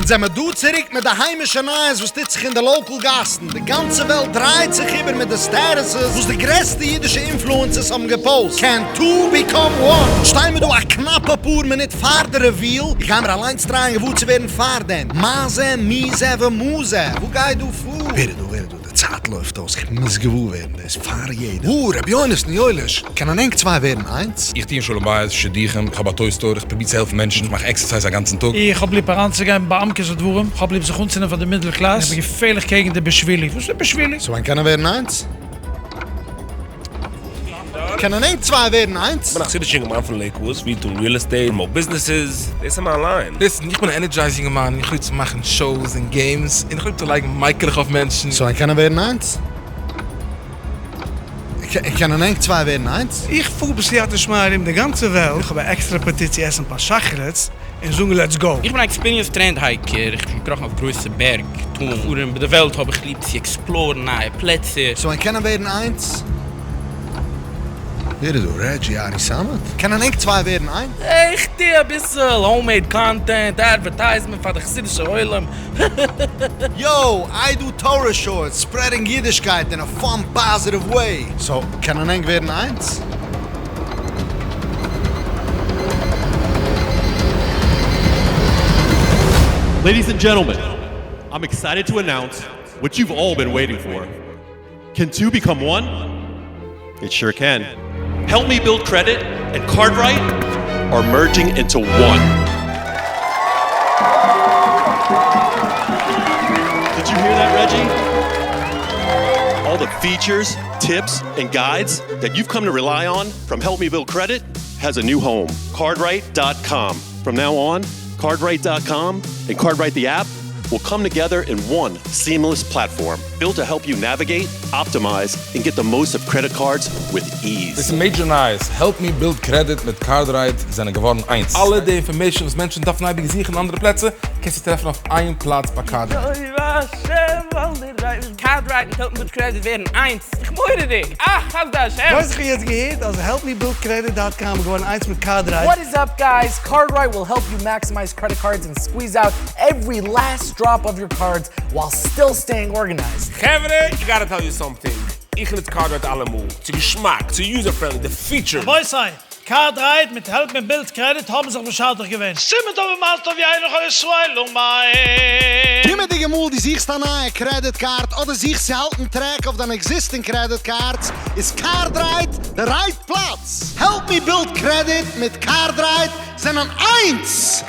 אונז זעמער דא צוריק מיט די היימישע נייעס וואס טוט זיך אין די local גאסן, די גאנצע וועלט דרייט זיך איבער מיט די statuses וואס די גרעסטע אידישע influencers האבן געפאוסט, can two become one? שטיי מיר דא א קנאפע פאר מינוט פאר די reveal, איך גיי מיר אליינס טרייען געוואר צו ווערן פארדעם, מה זה מי זה ומה זה, וואס גייט דא פאר? ווער איז דא ווער איז דא? די צייט לויפט אויס, איך מוז געוואר ווערן דאס פאר יעדעם. הו, רבי יונתן יואליש, קענען ענק צוויי ווערן איינס? איך טו אין שלום בית, שידוכים, איך האב א toy store, איך פרוביר צו העלפן מענטשן, איך מאך exercise א גאנצן טאג. איך האב ליב אריינצוגיין בעמקות הדברים, איך האב ליב זיך אנצונעמען פאר די middle class, איך בין געפערליך קעגן די בשבילי, וואס איז בשבילי? סאו ענק קענען ווערן איינס? קענען ענק צוויי ווערן איינס? כ'בין א חסידישע אינגערמאן פון לעיקוואוד, ווי טון real estate, promote businesses, דאס איז מיין line. Listen, איך בין א energized יונגערמאן, איך ליב צו מאכן shows און games, און איך ליב צו לייגן מייקלעך אויף מענטשן. סאו ענק קענען ווערן איינס? קענען ענק צוויי ווערן איינס? איך פאר בסייעתא דשמיא ארום די גאנצע וועלט, איך האב א עקסטערע אפעטיט צו עסן פת שחרית און זאגן let's go. איך בין א experienced trend hiker, איך בין שוין געקראכן אויף גרויסע בערג, טאלן, ארום איבער די וועלט האב איך ליב צו explore ן נייע פלעצער. סאו ענק קענען ווערן איינס? ווער איז דא? רעדזשי ארי סאמעט? קענען ענק צוויי ווערן איינס? איך טוה אביסל homemade content, advertisement פאר די חסידישע עולם. Yo, I do Torah shorts, spreading אידישקייט אין א fun positive way. So, קענען ענק ווערן איינס? Ladies and gentlemen, I'm excited to announce what you've all been waiting for. Can two become one? It sure can. Help Me Build Credit and CardRight are merging into one. Did you hear that, Reggie? All the features, tips, and guides that you've come to rely on from Help Me Build Credit has a new home, CardRight.com. From now on, CardRight.com and CardRight the app will come together in one seamless platform built to help you navigate, optimize, and get the most of credit cards with ease. דאס איז major נייעס, Help Me Build Credit מיט CardRight זענען געווארן איינס. אלע די information וואס מענטשן דארפן אייביג זוכן אין אנדערע פלעצער, קענסטו טרעפן אויף איין פלאץ ביי CardRight. CardRight מיט Help Me Build Credit ווערן איינס. איך מורא'דיג! אה! חסדי השם! ווייס איך האב יעצט געהערט אז Help Me Build Credit dot com איז געווארן איינס מיט CardRight. What is up guys? CardRight will help you maximize credit cards and squeeze out every last drop of your cards while still staying organized. חברה, איך gotta tell you something, איך נוץ CardRight אלעמאל, צו געשמאק, צו user friendly, די features. רבותי, CardRight מיט Help Me Build Credit האבן זיך משדך געווען. סימן טוב ומזל טוב יינו כל ישראל אמן. קומענדיגע מאל דו זוכסט א נייע credit card אדער זוכסט צו האלטן track אויף דיין existing credit cards, איז CardRight די right פלאץ! Help Me Build Credit מיט CardRight זענען איינס!